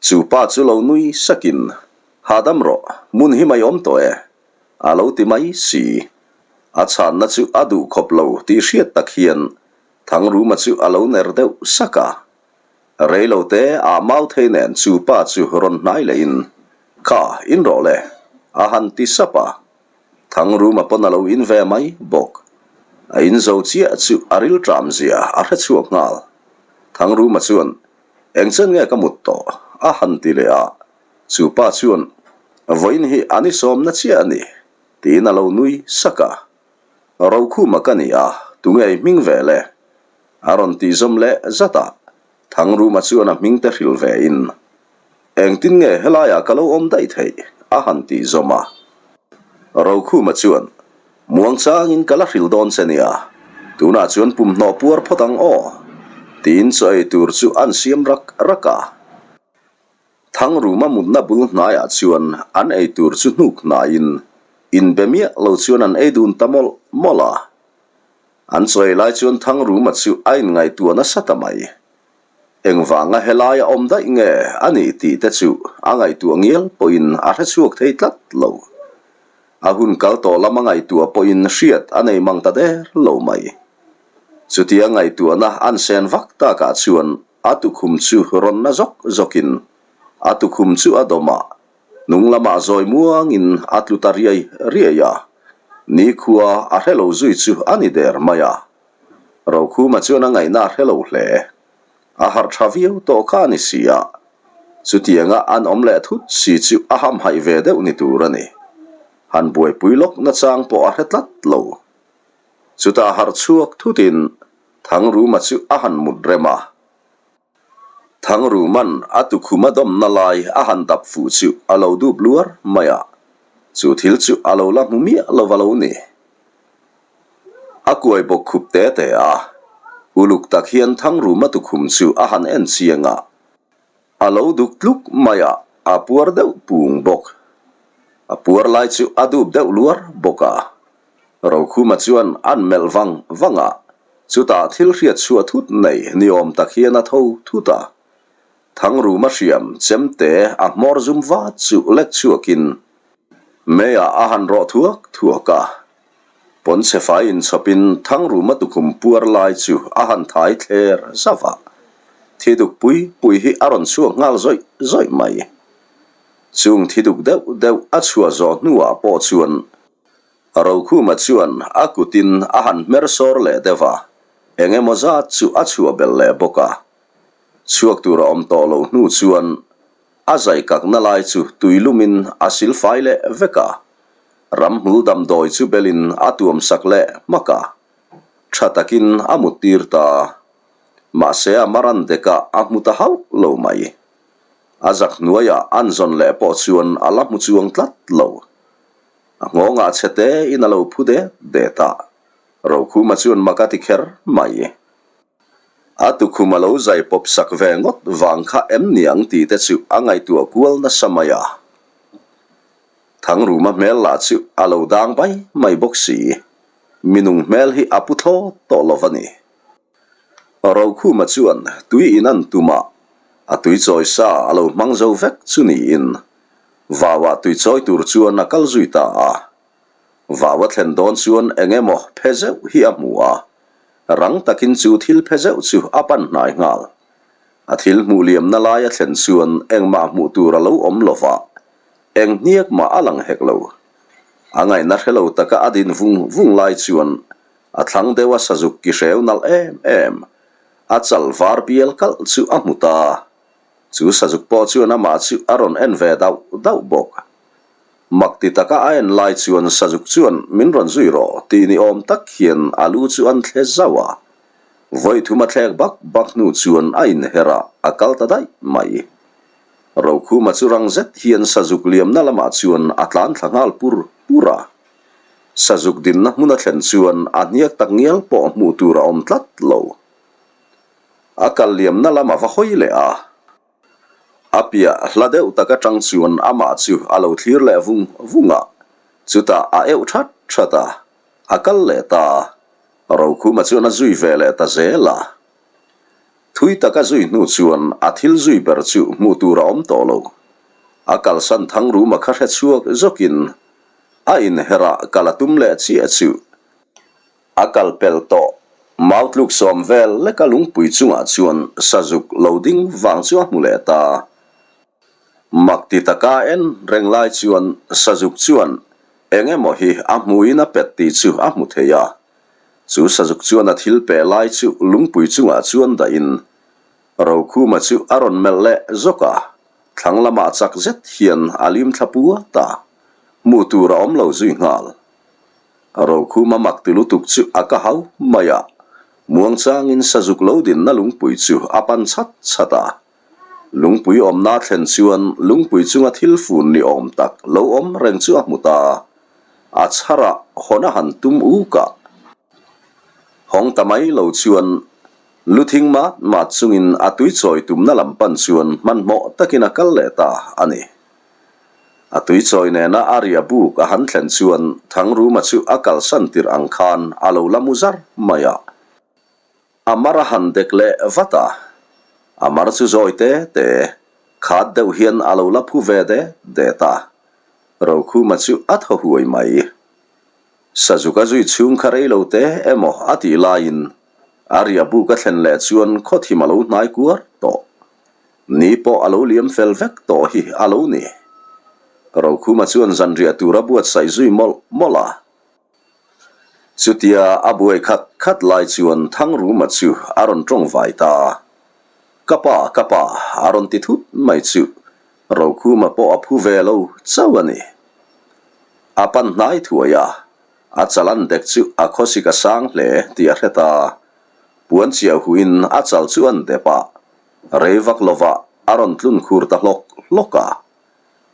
Chu pa chu lo nui sakin, Hahdam rawh, hmun hi mai awm tawh e, a lo ti mai si. A chhanna chu a duh khawp lo tih hriat tak hian Thangruma chu a lo ner deuh sak a. Rei lo te ah mau thei nen chu pa chu rawn hnai lehin, Kha, in rawh le, a han ti sap a. Thangruma pawn a lo in ve mai bawk. A in zo chiah chu a rilṭam zia a hre chhuak nghal. Thangruma chuan, Eng chen nge ka mut tawh? a han ti leh a, chu pa chuan, Vawiin hi a ni sawmna chiah a ni, tiin a lo nui sak a. Rokhuma ka ni a, tunge i hming ve le? A rawn tih zawm leh zat a, Thangruma chuan a hming te hrilh ve in, Engtin nge helaiah ka lo awm daih theih? a han tih zawm a. Rokhuma chuan, Muang changin ka la hrilh dawn che nia, tunah chuan pumhnawh puar phawt ang aw, tiin chaw ei tur chu an siam rak rak a. Thangruma mutna bul hnaiah chuan an ei tur chu hnuk hnaiin inbe miah lo chuan an ei dun ta mawlh mawlh a. An chaw ei lai chuan Thangruma chu a inngaihtuah nasa ta mai. Engvanga helaia awm daih nge a nih tih te chu a ngaihtuah ngial pawhin a hre chhuak thei tlat lo. A hun kal tawh lama ngaihtuah pawhin hriat a nei mang ta der lo mai. Chutia ngaihtuahna an sen vak takah chuan a tukhum chu rawn na zawk zawkin a tukhum chu a dawm a, hnung lamah zawi muangin a tlu ta riai riai a, nikhua a hre lo zui chu a ni der mai a. Rokhuma chuan a ngaihna a hre lo hle. A harh tha viau tawh kha a ni si a, chutianga an awm leh thut si chu a hamhaih ve deuh ni tur a ni. Han buaipui lawk nachang pawh a hre tlat lo. Chutah harh chhuak thutin Thangruma chu a han mut rem a. Thangruman a tukhuma dawmna lai a han dap fuh chu a lo dup luar mai a, chu thil chu a lo la hmu miah lo va lo ni. A kuai bawk khup te te a, uluk tak hian Thangruma tukhum chu a han en chiang a, a lo duk tluk mai a, a puar deuh pung bawk. A puar lai chu a dup deuh luar bawk a. Rokhuma chuan an melh vang vang a, chutah thil hriat chhuah thut nei ni awm tak hian a tho thut a. Thangruma hriam chemte a hmawr zum vat chu lek chhuakin Meiah a han rawh thuak thuak a. Pawnchhe fai inchhawpin Thangruma tukhum puar lai chu a han thai thler zauh a. Thiduk pui pui hi a rawn chhuak nghal zawih zawih mai. Chung thiduk deuh deuh a chhuah zawh hnuah pawh chuan Rokhuma chuan a kutin a han hmer sawr leh deuh a, eng emaw zat chu a chhuah belh leh bawk a. Chhuak tur a awm tawh loh hnu chuan A zai kakna lai chu tui lumin a sil fai leh vek a, ramhmul damdawi chu belin a tuam sak leh hmak a, tha takin a mut tir ta. Mahse a maran dekah a hmu ta hauh lo mai. A zak hnuaiah an zawn leh pawh chuan a la hmu chuang tlat lo. A nghawngah chhe tein a lo phu det det a, Rokhuma chuan mak a ti kher mai. A tukhum a lo zai pawp sak ve ngawt vang kha em ni ang tih te chu a ngaihtuah kual nasa mai a. Thangruma hmel lah chu a lo dang mai mai bawk si. Minung hmel hi a pu thlawt tawh lo va ni. Rokhuma chuan tui in an tum a, a tui chawi sa a lo hmang zo vek chu niin vauah tui chawi tur chuan a kal zui ta a. Vau a thlen dawn chuan eng emaw phe zeuh hi a hmu a, rang takin chu thil phe zeuh chu a pan hnai nghal. A thil hmuh liamna lai a thlen chuan engmah hmuh tur a lo awm lo va, eng hniak mah a lang hek lo. A ngaihna hre lo taka a din vung vung lai chuan a thlang deuh a sazuk ki hreu nalh em em, a chal var bial kalh chu a hmu ta. Chu sazuk pawh chuan amah chu a rawn en ve dauh dauh bawk. Mak ti taka a en lai chuan Sazuk chuan min rawn zui rawh tih ni awm tak hian a lu chu an thle zauh a. Vawi thum a thlek bak bak hnu chuan a inher a, a kal ta daih mai. Rokhuma chu rang zet hian Sazuk liamna lamah chuan a tlan thla nghal pur pur a. Sazuk dinna hmun a thlen chuan a hniak tak ngial pawh hmuh tur a awm tlat lo. A kal liamna lam a va hawi leh a. A piah hla deuh tak atang chuan amah chu a lo thlir leh vung vung a, chutah a euh that that a, a kal leh ta. Rokhuma chuan a zui ve leh ta zel a. Thui taka zui hnu chuan a thil zui ber chu hmuh tur a awm tawh lo. A kalsan Thangruma kha hre chhuak zawkin a inherh ah kal a tum leh chiah chu. A kal pel tawh. Mau tluk sawm vel leka lungpui chungah chuan sazuk lo ding vang chu a hmu leh ta. Mak ti taka en reng lai chuan sazuk chuan eng emaw hi a hmuin a pet tih chu a hmu thei a. Chu sazuk chuan a thil peh lai chu lungpui chungah chuan dahin Rokhuma chu a rawn melh leh zawk a, thlang lamah chak zet hian a lim thla puat a, hmuh tur a awm lo zui nghal. Rokhuma mak ti lutuk chu a ka hau mai a, muangchangin sazuk lo dinna lungpui chu a pan chhat chhat a. Lungpui awmna thlen chuan lungpui chunga thil fun ni awm tak lo awm reng chu a hmu ta. A chharah hawn a han tum uk a. Hawng ta mai lo chuan lu thing mat mat chungin a tui chawi tumna lam pan chuan hmanhmawh takin a kal leh ta a ni. A tui chawi nena a ria buk a han thlen chuan Thangruma chu a kalsan tirh ang khan a lo la mu zar mai a. A mar a han dek leh vat a. A mar chu zawi te te, khat deuh hian a lo la phu ve det det a. Rokhuma chu a thaw huai mai. Sazuk a zui chhung kha rei lo te emaw a tih laiin a riah buk a thlen leh chuan khawthim a lo hnai kuar tawh. Ni pawh a lo liam fel vek tawh hi a lo ni. Rokhuma chuan zanriah tur a buatsaih zui mawlh mawlh a. Chutia a buai khat khat lai chuan Thangruma chu a rawn tawng vai ta a. Ka pa, ka pa, a rawn ti thut mai chu Rokhuma pawh a phu ve lo chauh a ni. A pan hnai thuai a, a chal an dek chu a khawsik a sang hle tih a hre ta. Puan chiah huin a chal chu an dep a, rei vak lovah a rawn tlun khur ta hlawk hlawk a.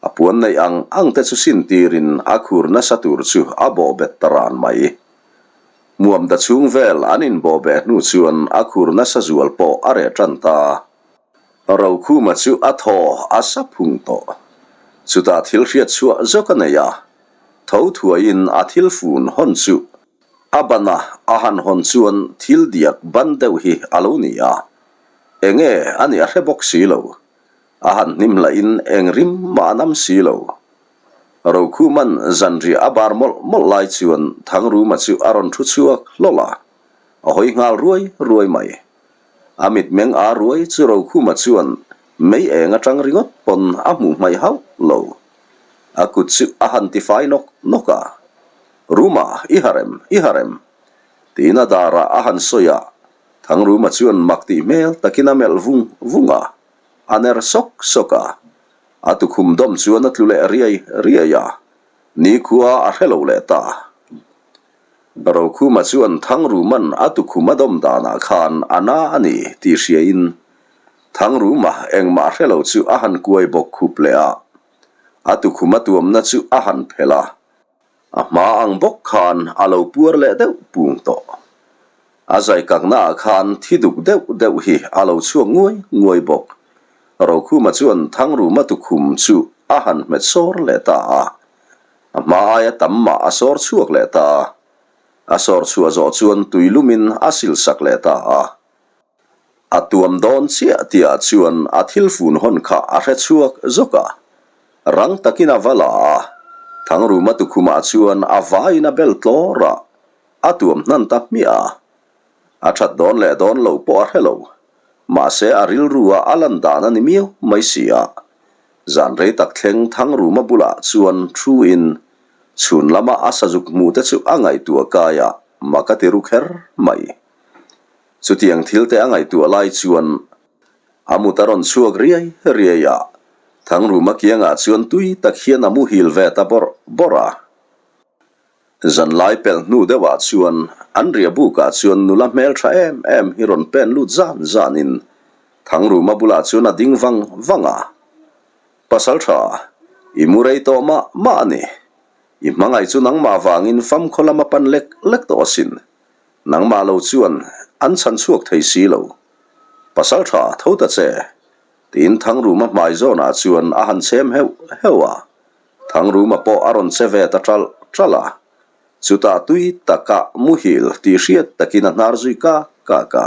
A puan neih ang ang te chu sin tirin a khur nasa tur chu a bawh bet ta ran mai. Muamda chhung vel an inbawh beh hnu chuan a khur nasa zual pawh a reh tan ta. Rokhuma chu a thaw a sa phung tawh. Chutah thil hriat chhuah zawk a nei a, tho thuaiin a thil fun hawn chu a ban a, a han hawn chuan thil diak ban deuh hi a lo ni a. Enge a nih a hre bawk si lo. A han hnim lahin eng rim mah a nam si lo. Rokhuman zanriah a bar mawlh mawlh lai chuan Thangruma chu a rawn thu chhuak hlawlh a, a hawi nghal ruai ruai mai. A mitmeng aa ruai chu Rokhuma chuan mei eng atang ringawt pawn a hmuh hmaih hauh lo. A kut chu a han tifai nawk nawk a, Ruma, i harem, i harem! tiin a darah a han sawi a, Thangruma chuan mak tih hmel takin a melh vung vung a. A ner sawk sawk a, a tukhum dawm chuan a tlu leh riai riai a, nikhua a hre lo leh ta. Rokhuma chuan Thangruman a tukhum a dawm danah khan a na a ni tih hriain Thangruma engmah hre lo chu a han kuai bawk khup leh a, a tukhum a tuamna chu a han phelh a. A hma ang bawk khan a lo puar leh deuh pung tawh. A zai kaknaah khan thi duk deuh deuh hi a lo chhuak nguai nguai bawk. Rokhuma chuan Thangruma tukhum chu a han hmet sawr leh ta a. A hma aia tam mah a sawr chhuak leh ta. A sawr chhuah zawh chuan tui lumin a sil sak leh ta a. A tuam dawn chiah tihah chuan a thil fun hawn kha a hre chhuak zawk a. Rang takin a va la a, Thangruma tukhumah chuan a vaiin a bel tlawr a, a tuam hnan ta hmiah a. A that dawn leh dawn loh pawh a hre lo. Mahse a rilru-a a lan dan a ni miau mai si a. Zan rei tak thleng Thangruma bulah chuan thu-in chhun lama a sazuk hmuh te chu a ngaihtuah kai a, mak a ti ru kher mai. Chutiang thil te a ngaihtuah lai chuan a mut a rawn chhuak riai riai a, Thangruma kiangah chuan tui tak hian a muhil ve ta bawrh bawrh a. Zanlai pelh hnu deuhah chuan an riah bukah chuan nula hmeltha em em hi rawn pen lut zan zanin Thangruma bulah chuan a ding vang vang a. Pasaltha, i mu rei tawh mah mah a ni. I hmangaih chu nangmah vangin famkhaw lama pan lek lek tawh asin. Nangmah lo chuan an chhan chhuak thei si lo. Pasal tha tho ta che, tiin Thangruma hmai zawnah chuan a han chhem heuh heuh a. Thangruma pawh a rawn che ve ta ṭalh ṭalh a. Chutah tui taka muhil tih hriat takin a hnar zui kak kak a.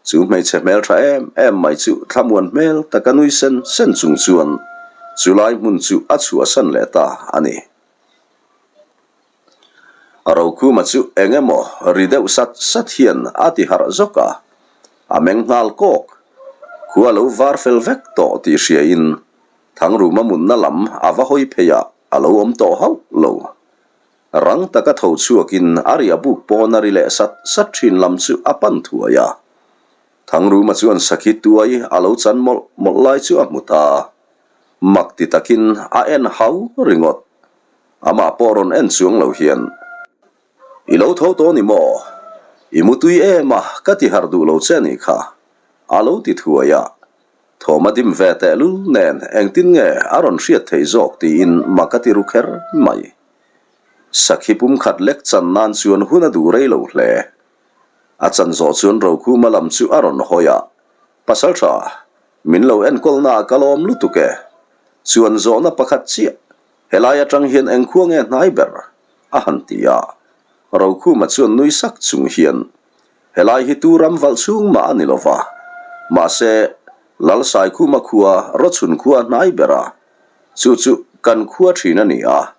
Chu hmeichhe hmel tha em em mai chu thlamuan hmel taka nui sen sen chung chuan chulai hmun chu a chhuahsan leh ta a ni. Rokhuma chu eng emaw ri deuh sat sat hian a ti harh zawk a, a meng nghal kawk. Khua lo var fel vek tawh tih hriain Thangruma munna lam a va hawi phei a, a lo awm tawh hauh lo. Rang taka tho chhuakin a riah buk pawn a ri leh sat sat thin lam chu a pan thuai a. Thangruma chuan sakhi tuai a lo chan mawlh mawlh lai chu a hmu ta. Mak ti takin a en hau ringawt. Amah pawh rawn en chuang lo hian, I lo tho tawh ni maw? I mutui em a, ka ti harh duh lo che ni kha, a lo ti thuai a. Thawm a dim ve tehlul nen engtin nge a rawn hriat theih zawk tiin mak a ti ru kher mai. Sakhi pumkhat lek chan nan chuan hun a duh rei lo hle. A chan zawh chuan Rokhuma lam chu a rawn hawi a, Pasaltha, min lo enkawlna ah ka lawm lutuk e. Chuan zawhna pakhat chiah Helai atang hian eng khua nge hnai ber? a han ti a. Rokhuma chuan nui sak chung hian, Helai hi tu ram valh chhung mah a ni lo va. Mahse, Lal Saikhuma khua Rawchhun khua hnai ber a, chu chu kan khua thin a ni a,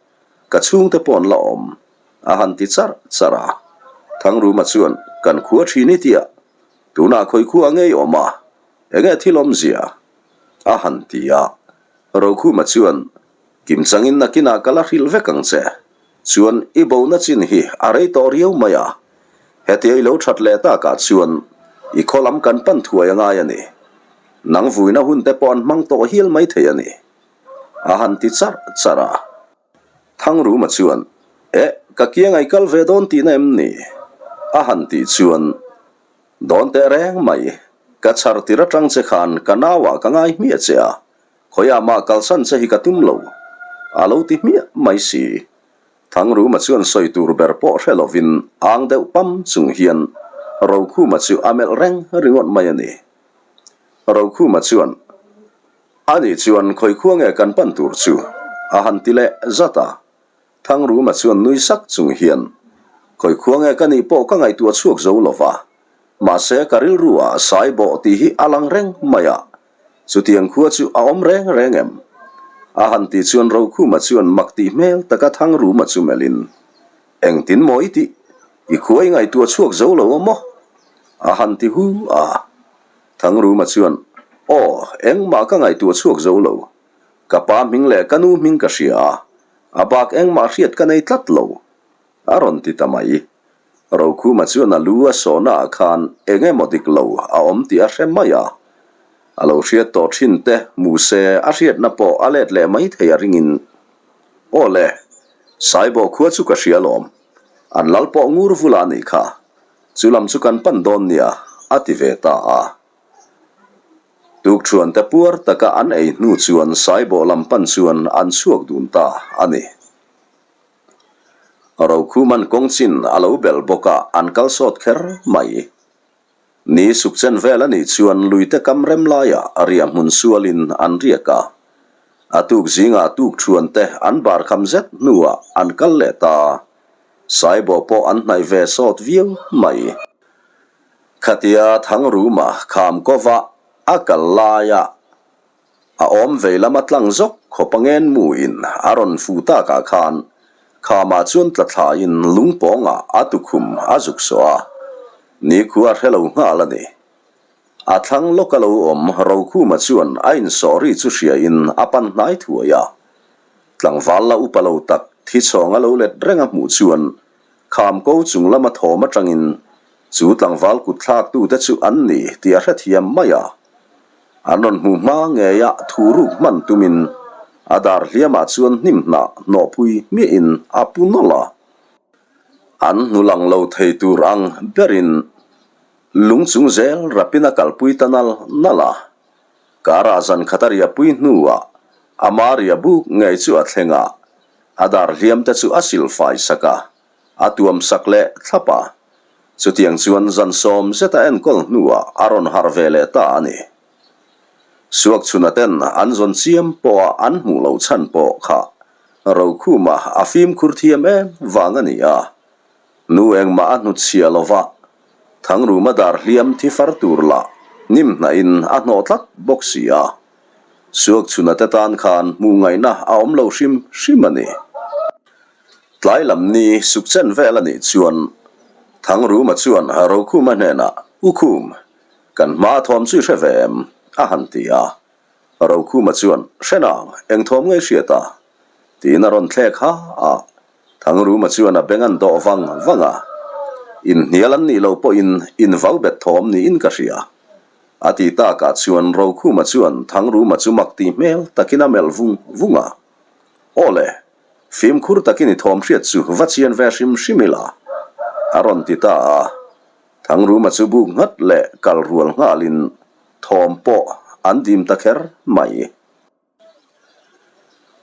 ka chhungte pawh an la awm, a han ti charh charh a. Thangruma chuan, Kan khua thin i tia, tunah khawi khua ngei awm a, enge thil awmzia? a han ti a. Rokhuma chuan, Kimchangin nakinah ka la hrilh vek ang che. Chuan i bona chin hi a rei tawh riau mai a, hetia i lo that leh takah chuan i khaw lam kan pan thuai a ngai a ni. Nang vuina hun te pawh an hmang tawh hial mai thei a ni. A han ti charh charh a. Thangruma chuan, Eh, ka kiang ai kal ve dawn tihna em ni? A han tih chuan, Dawn teh reng mai, ka chhar tir atang che khan ka nauah ka ngai hmiah che a, Khawiah mah kalsan che hi ka tum lo, a lo ti hmiah mai si. Thangruma chuan sawi tur ber pawh hre lovin ang deuh pam chung hian Rokhuma chu a melh reng ringawt mai a ni. Rokhuma chuan, Ani chuan khawi khua nge kan pan tur chu? a han ti leh zat a. Thangruma chuan nui sak chung hian, Khawi khua nge ka nih pawh ka ngaihtuah chhuak zo lo va, mahse ka rilru ah sai bawh tih hi a lang reng mai a, chutiang khua chu a awm reng reng em? A han tih chuan Rokhuma chuan mak tih hmel taka Thangruma chu melhin, Engtin maw i tih? I khua i ngaihtuah chhuak zo lo a maw? A han ti hu a. Thangruma chuan, Aw, engmah ka ngaihtuah chhuak zo lo. Ka pa hming leh ka nu hming ka hria a, a bak engmah hriat ka nei tlat lo, a rawn ti ta mai. Rokhuma chuan a lu a sawhna ah khan eng emaw dik lo a awm tih a hre mai a. A lo hriat tawh thin te hmu se a hriatna pawh a let leh mai thei a ringin, Aw le, Saibawh khua chu ka hria lawm, an lal pawh ngur vula a nih kha, chu lam chu kan pan dawn nia, a ti ve ta a. Tukṭhuante puar taka an ei hnu chuan Saibawh lam pan chuan an chhuak dun ta a ni. Rokhuman kawng chin a lo bel bawk a, an kal sawt kher mai. Ni sukchen vel a nih chuan luite kam rem laiah riah hmun sualin an riak a. A tuk zingah tukṭhuante an bar kham zet hnuah an kal leh ta. Saibawh pawh an hnaih ve sawt viau mai. Khatia Thangruma kham kova a kal laia a awm vei lama tlang zawk khawp a ngen mu in a rawn fu takah khan khamah chuan tla thlaiin lungpawngah a tukhum a zuk sawh a, nikhua a hre lo nghal a ni. A thlang lawka lo awm Rokhuma chuan a insawh ri chu hriain a pan hnai thuai a, tlangval la upa lo tak thichhawng a lo let reng a hmuh chuan Kham ko chung lama thawm atangin chu tlangval kut thlaktute chu an ni tih a hrethiam mai a. An rawn hmuh hma ngeia thu ruk hman tumin a dar hliamah chuan hnim hnah hnawhpui hmiahin a pu nawlh a. An hnu lang lo thei tur ang berin lung chung zel rapin a kalpui ta nal nal a. Karah zan khat a riahpui hnuah ama riah buk ngei chu a thleng a, a dar hliam te chu a silfai sak a, a tuam sak leh thlap a. Chutiang chuan zan sawm zet a enkawl hnuah a rawn harh ve leh ta a ni. Suakchhuna ten an zawn chiam pawha an hmuh loh chhan pawh kha Rokhuma a fimkhur thiam em vang a ni a. Nu engmah a hnutchhiah lo va, Thangruma dar hliam thi far tur lah hnim hnahin a hnawh tlat bawk si a. Suakchhuna te tan khan hmuh ngaihna a awm lo hrim hrim a ni. Tlai lam ni sukchen vel a nih chuan Thangruma chuan Rokhuma hnenah, U Khum, kan hma thawm chu i hre ve em? a han ti a. Rokhuma chuan, Hre nang, eng thawm nge i hriat a? Tiin a rawn thlek ha a. Thangruma chuan a beng an dawh vang vang a, Inhnial an nih loh pawhin invau bet thawm niin ka hria. A ti takah chuan Rokhuma chuan Thangruma chu mak tih hmel takin a melh vung vung a. Aw le, fimkhur takin i thawm hriat chu va chian ve hrim hrim ila, a rawn ti ta a. Thangruma chu buk nghat leh kal rual nghalin thawm pawh an dim ta kher mai.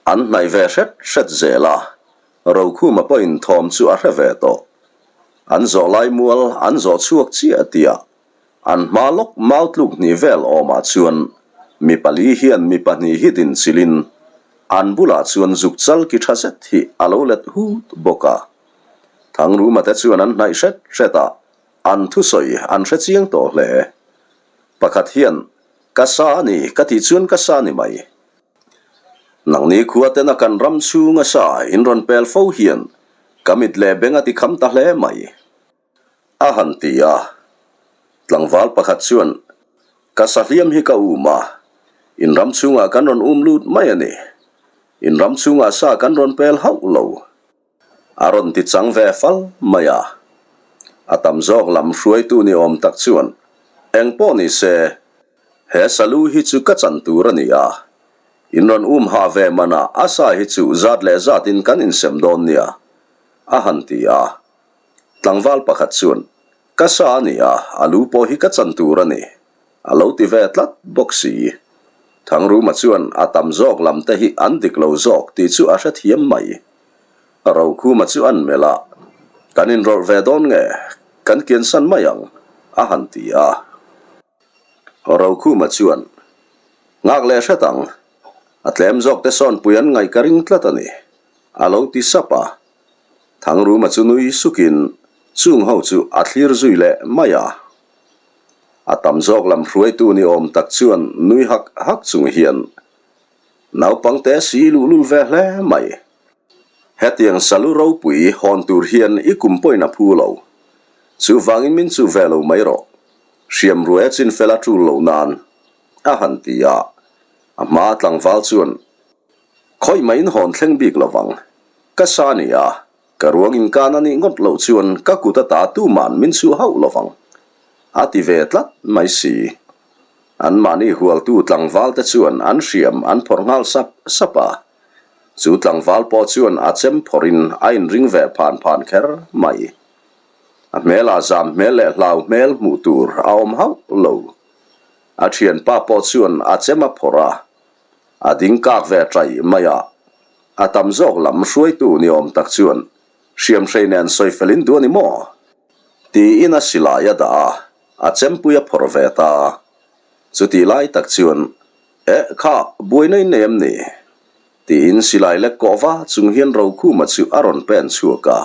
An hnaih ve hret hret zel a, Rokhuma pawhin thawm chu a hre ve tawh. An zawh lai mual an zawh chhuak chiah tih ah an hma lawk mau tluk hnih vel awmah chuan mi pali hian mi pahnih hi dinchilhin an bulah chuan zuk chal ki tha zet hi a lo let hut bawk a. Thangruma te chuan an hnaih hret hret a, an thusawi an hre chiang tawh hle. Pakhat hian. Ka sa a ni, ka tih chuan ka sa ni mai. Nangni khua tena kan ram chhunga sa in rawn pel fo hian ka mit leh beng a ti kham ta hle mai. A han ti a. Tlangval pakhat chuan, Ka sa hliam hi ka um a, in ram chhungah kan rawn um lut mai a ni. In ram chhungah sa kan rawn pel hauh lo. A rawn ti chang ve fal mai a. A tam zawk lam hruaitu ni awm tak chuan, Eng pawh ni se, he salu hi chu ka chan tur a ni a. In rawn um hah ve manah a sa hi chu zat leh zatin kan insem dawn nia, a han ti a. Tlangval pakhat chuan, Ka sa a ni a, a lu pawh hi ka chan tur a ni, a lo ti ve tlat bawk si. Thangruma chuan a tam zawk lam te hi an dik lo zawk tih chu a hrethiam mai. Rokhuma chu an melh a, Kan inrawlh ve dawn nge? Kan kiansan mai ang, a han ti a. Rokhuma chuan, Nghak leh hret ang, a tlem zawk te sawnpui an ngaih ka ring tlat a ni, a lo ti sap a. Thangruma chu nui sukin chung ho chu a thlir zui leh mai a. A tam zawk lam hruaitu ni awm tak chuan nui hak hak chung hian naupang te si luhlul ve hle mai. Hetiang salu ropui hawn tur hian i kum pawhin a phu lo. Chuvangin min chu ve lo mai rawh. Hriam ruai a chin fel a tul loh nan a han ti a. A hma tlangval chuan Khawih mah in hawn thleng bik lovang. Ka sa ni a, ka ruang inkan a nih ngawt loh chuan ka kut ata tuman min chhuah hauh lovang. A ti ve tlat mai si. Anmahni hualtu tlangval te chuan an hriam an phawrh nghal sap sap a. Chu tlangval pawh chuan a chem phawrhin a inring ve phan phan kher mai. A hmelah zam hmel leh hlau hmel hmuh tur a awm hauh lo. A thianpa pawh chuan a chem a phawrh a, A ding kak ve ṭaih mai a, a tam zawk lam hruaitu ni awm tak chuan hriamhrei nen sawi fel in duh a ni maw? Tiin a silai a dah a, a chempui a phawrh ve ta. Chutih lai tak chuan, Eh kha, buaina in nei em ni? Tiin silai lek kawh va chung hian Rokhuma chu a rawn pen chhuak a,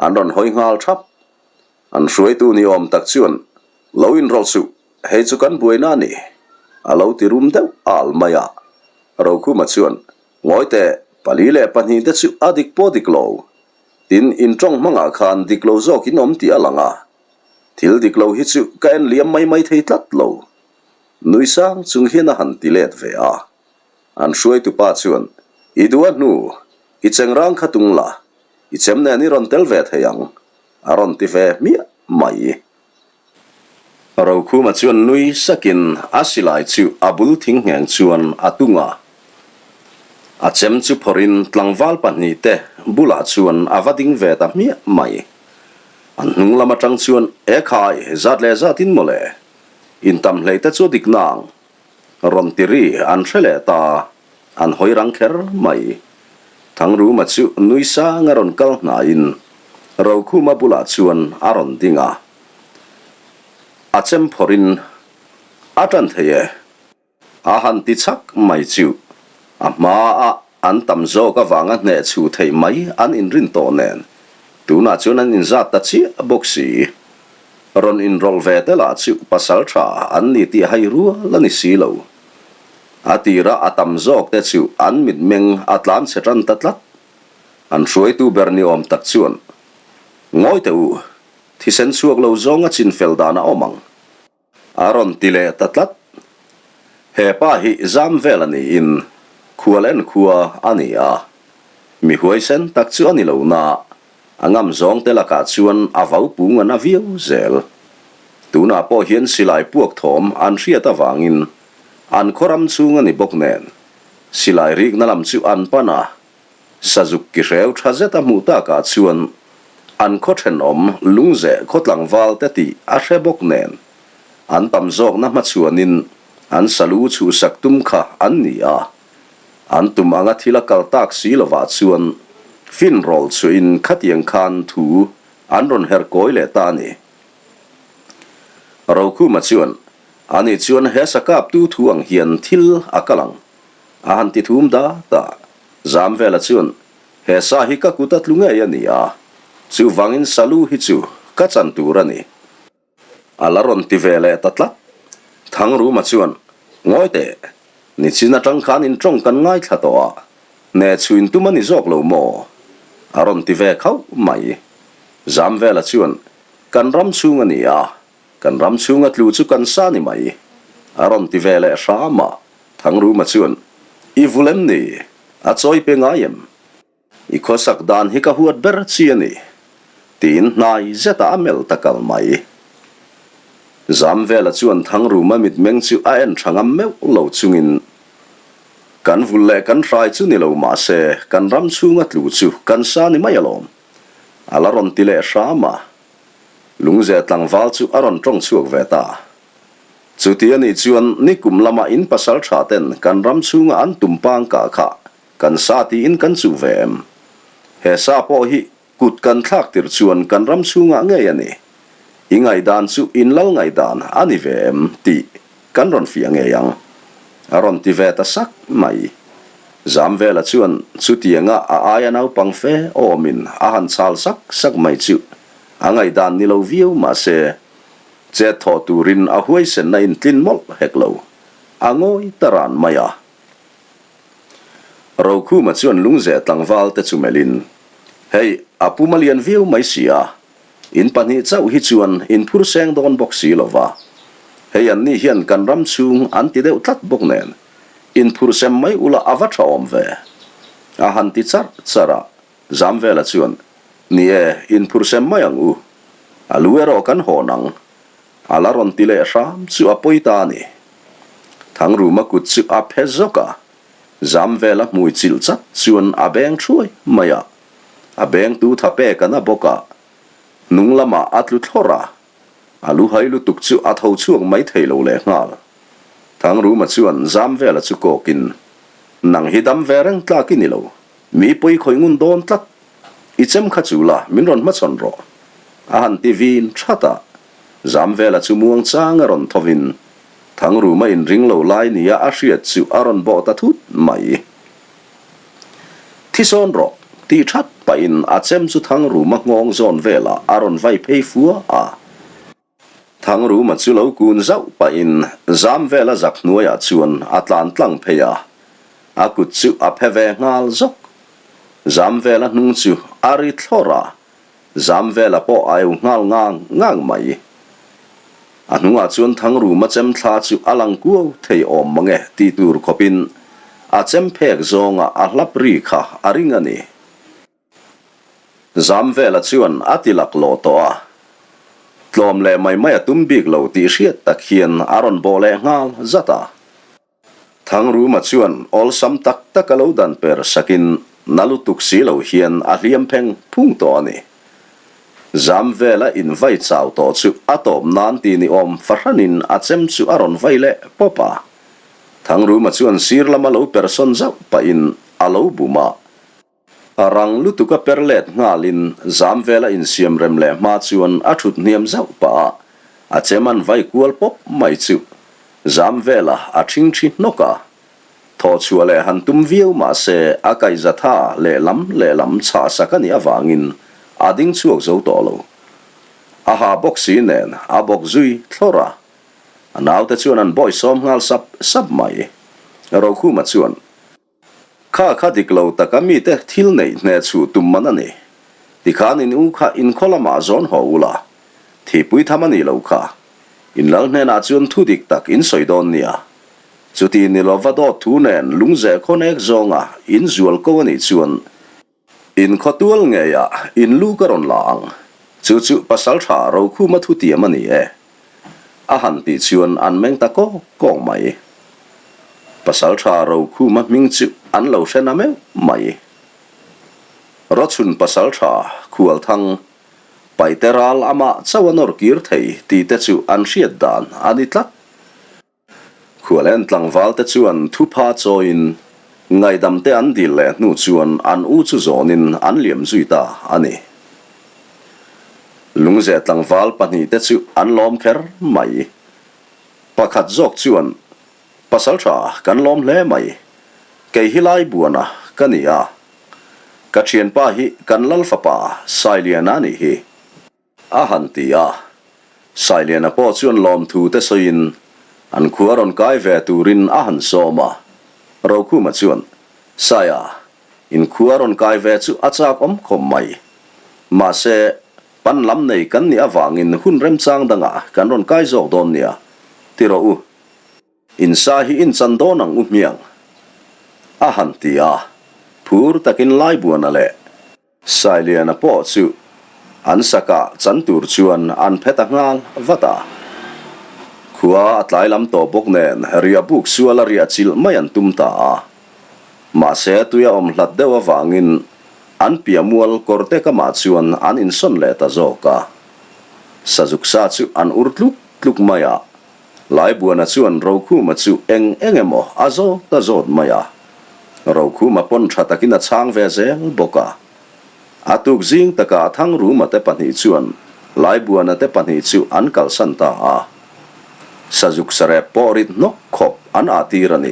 an rawn hawi nghal ṭhap. An hruaitu ni awm tak chuan, Lo inrawlh suh, hei chu kan buaina a ni, a lo ti rum deuh al mai a. Rokhuma chuan, Ngawi teh, pali leh pahnihte chu a dik pawh dik lo. Tin, in tawng hmangah khan dik lo zawk in awm tih a lang a. Thil dik lo hi chu ka en liam mai mai thei tlat lo. Nui sang chung hian a han ti let ve a. An hruaitupa chuan, I duh a hnu, i chengrang kha tung la, i chem nen i rawn tel ve thei ang. A rawn ti ve hmiah mai. Rokhuma chuan nui sakin a silai chu a bul thing ngheng chuan a tung a. A chem chu phawrhin tlangval pahnihte bulah chuan a va ding ve ta hmiah mai. An hnung lam atang chuan, E khai, zat leh zatin mawle. Intam hleite chu a dik nang. Rawn ti ri an hre leh ta, an hawi rang kher mai. Thangruma chu nui sang a rawn kal hnaiin Rokhuma bulah chuan a rawn ding a, a chem phawrhin a tan thei e. A han ti chak mai chu a hmaa an tam zawk avanga hneh chhu theih mai an inrin tawh nen tunah chuan an inzat ta chiah bawk si. Rawn inrawlh ve te lah chu pasal tha an ni tih hai rual a ni si lo. A tira a tam zawk te chu an mitmeng a tlan chhe tan ta tlat. An hruaitu ber ni awm tak chuan, Ngawi teh u, thisen chhuak lo zawng a chin fel dan a awm ang. A rawn ti leh ta tlat. He pa hi zam vel a niin khual en khua a ni a. Mi huaisen tak chu a ni lo na, a ngam zawng te lakah chuan a vau pung a na viau zel. Tunah pawh hian silai puak thawm an hriat avangin an khaw ram chhung a ni bawk nen silai rikna lam chu an pan a. Sazuk ki hreu tha zet a hmuh takah chuan an khaw thenawm lungzeh khaw tlangval te tih a hre bawk nen an tam zawkna hmachhuanin an salu chhuhsak tum kha an ni a. An tum anga thil a kal tak si lovah chuan fin rawl chhuahin khatiang khan thu an rawn her kawi leh ta a ni. Rokhuma chuan, Ani chuan he sakaptu thu ang hian thil a kal ang. A han ti thum dat a, Zamvela chuan, He sa hi ka kut a tlu ngei a ni a, chuvangin salu hi chu ka chan tur a ni. A la rawn ti ve leh ta tlat. Thangruma chuan. Ngawi teh, nichin atang khan in tawng kan ngaithla tawh a, hneh chhuin tum a ni zawk lo maw? A rawn ti ve khauh mai. Zamvela chuan, Kan ram chhung a ni a, kan ram chhunga tlu chu kan sa ni mai, a rawn ti ve leh hram a. Thangruma chuan, I vul em ni? A chawi pe ngai em? I khawsak dan hi ka huat ber chi a ni, tiin hnai zetah a melh ta kal mai. Zamvela chuan Thangruma mitmeng chu a en tha ngam meuh lo chungin, Kan vul leh kan hrai chu ni lo mah se, kan ram chhunga tlu chu kan sa ni mai alawm, a la rawn ti leh hram a. Lungze tlangval chu a rawn tawng chhuak ve ta. Chuti a nih chuan nikum lama in pasal tha ten kan ram chhunga an tumpang kah kha Kan sa tiin kan chuh ve em? He sa pawh hi kut kan thlak tirh chuan kan ram chhungah ngei a ni. I ngaihdan chu in lal ngaihdan a ni ve em tih kan rawn fiah ngei ang. A rawn ti ve ta sak mai. Zamvela chuan chutianga a aia naupang fe awmin a han chhal sak sak mai chu a ngaihdan ni lo viau mah se chet thawh turin a huaisenna intlin mawlh hek lo. A ngawi ta ran mai a. Rokhuma chuan lungzeh tlangval te chu melhin, Hei, a pum a lian viau mai si a, in pahnih chauh hi chuan in phur seng dawn bawk si lo va. Hei anni hian kan ram chhung an ti deuh tlat bawk nen, in phur sem mai ula a va tha awm ve. A han ti charh charh a, Zamvela chuan, Ni e, in phur sem mai ang u. A lu erawh kan hawn ang. A la rawn ti leh hram chu a pawi ta a ni. Thangruma kut chu a phe zawk a, zam vela hmui chilh chat chuan a beng thuai mai a. A bengtu tha pek a na bawk a, hnung lamah a tlu thlawrh a, a lu hai lutuk chu a tho chhuak mai thei lo leh nghal. Thangruma chuan zam vela chu kawkin, Nang hi dam ve reng tlak i ni lo, mi pawi khawih ngun dawn tlat. I chem kha chu la, min rawn hmachhawn rawh. A han ti vin that a. Zamvela chu muang chang a rawn thovin, Thangruma inring lo lai nia a hriat chu a rawn bawh ta thut mai. Thi sawn rawh, tih that pahin a chem chu Thangruma nghawng zawn velah a rawn vai phei fua a. Thangruma chu lo kun zauh pahin Zamvela zak hnuaiah chuan a tlan tlang phei a, a kut chu a phe ve nghal zawk. Zamvela hnung chu a ri thlawrh a, Zamvela pawh a eu nghal ngang ngang mai. A hnungah chuan Thangruma chem thla chu a lang kuau thei awm mange tih tur khawpin a chem phek zawnga a hlap ri kha a ring a ni. Zamvela chuan a ti laklawh tawh a, tlawm leh mai mai a tum bik lo tih hriat tak hian a rawn bawh leh nghal zat a. Thangruma chuan awlsam tak tak a lo dan per sakin na lutuk si lo hian a hliam pheng phung tawh a ni. Zamvela invai chau tawh chu a tawp nan ti ni awm fahranin a chem chu a rawn vai leh pawp a. Thangruma chuan sir lama lo persawn zauh pahin a lo bum a. A rang lutuk a per let nghalin zam vela insiam rem leh hma chuan a thut hniam zauh pah a, a chem an vai kual pawp mai chu zam vela a thingthi hnawk a. Thaw chhuah leh han tum viau mah se a kaihza tha lehlam lehlam chhah sak a nih avangin a ding chhuak zo tawh lo. A ha bawk si nen a bawk zui thlawrh a. A naute chuan an bawihsawm nghal sap sap mai. Rokhuma chuan. Kha kha dik lo taka mite thil neih hneh chhuh tum man a ni. Tikhan in u kha in khaw lamah zawn haw ula, thihpui tham a nih lo kha. In lal hnenah chuan thu dik tak in sawi dawn nia. Chuti ni lova dawt thu nen lungzeh khawnek zawnga in zual ko a nih chuan, In khawtual ngeiah in lu ka rawn la ang, chu chu Pasalṭha Rokhuma thutiam a ni e. A han tih chuan an meng ta kawk kawk mai. Pasalṭha Rokhuma hming chu an lo hre na meuh mai. Rawchhun Pasalṭha Khualthang, Paite ral amah chauh a nawr kir thei tih te chu an hriat dan a ni tlat. Khualen tlangvalte chuan thupha chawiin ngaihdamte an dil leh hnu chuan an u chu zawnin an liam zui ta a ni. Lungzeh tlangval pahnihte chu an lawm kher mai. Pakhat zawk chuan, Pasalṭha kan lawm hle mai. Kei hi Laibuana ka ni a. Ka ṭhianpa hi kan lal fapa Sailiana a nih hi. A han ti a. Sailiana pawh chuan lawmthu te sawiin. An khua rawn kai ve turin a han sawm a. Rokhuma chuan, Saia, in khua rawn kai ve chu a chak awm khawp mai. Mahse, pan lam nei kan nih avangin hun remchang dangah kan rawn kai zawk dawn nia, ti rawh u. In sa hi in chan dawn ang u hmiang, a han ti a. Phur takin Laibuana leh Sailiana pawh chu an sakah chan tur chuan an phe ta nghal vat a. Khua a tlai lam tawh bawk nen riah buk suala riah chilh mai an tum ta a. Mahse tui a awm hlat deuh avangin an piah mual kawrte kamah chuan an insawn leh ta zawk a. Sazuk sa chu an ur tluk tluk mai a. Laibuana chuan Rokhuma chu eng eng emaw a zawt a zawt mai a, Rokhuma pawn tha takin a chhang ve zel bawk a. A tuk zing takah Thangruma te pahnih chuan Laibuana te pahnih chu an kalsan ta a. Sazuk sarep pawh rit hnawk khawp an ah tir a ni.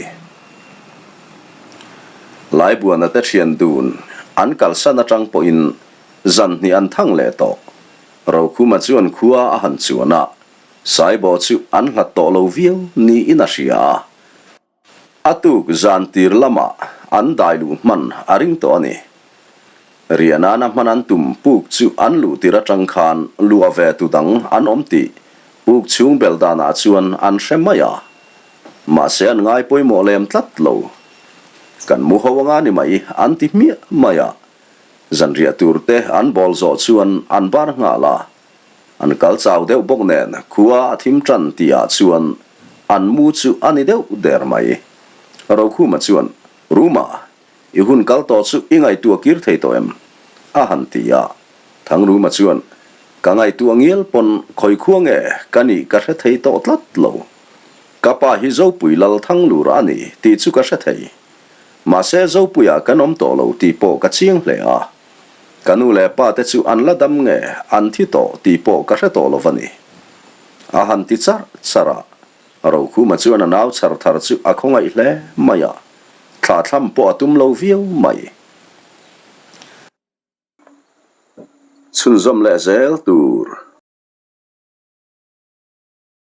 Laibuana te thian dun an kalsan atang pawhin zan hnih an thang leh tawh. Rokhuma chuan khua a han chuan a, Saibawh chu an hlat tawh lo viau niin a hria a, a tuk zan tir lamah an dai luh hman a ring tawh a ni. Rianana hman an tum puk chu an luh tir atang khan luah ve tu dang an awm tih puk chhung bel danah chuan an hre mai a, mahse an ngai pawimawh lem tlat lo. Kan mu ho anga ni mai an ti hmiah mai a, zanriah tur te an bawl zawh chuan an bar nghal a. An kal chau deuh bawk nen khua a thim tan tihah chuan an mu chu a ni deuh der mai. Rokhuma chuan, Ruma, i hun kal tawh chu i ngaihtuah kir thei tawh em? a han ti a. Thangruma chuan, Ka ngaihtuah ngial pawn khawi khua nge ka nih ka hre thei tawh tlat lo. Ka pa hi Zopui lal Thanglur a ni tih chu ka hre thei. Mahse Zopuiah kan awm tawh lo tih pawh ka chiang hle a. Ka nu leh pa te chu an la dam nge an thi tawh tih pawh ka hre tawh lo va ni. A han ti charh charh a, Rokhuma chuan a nau chhar thar chu a khawngaih hle mai a, thla thlam pawh a tum lo viau mai. Chhunzawm leh zel tur.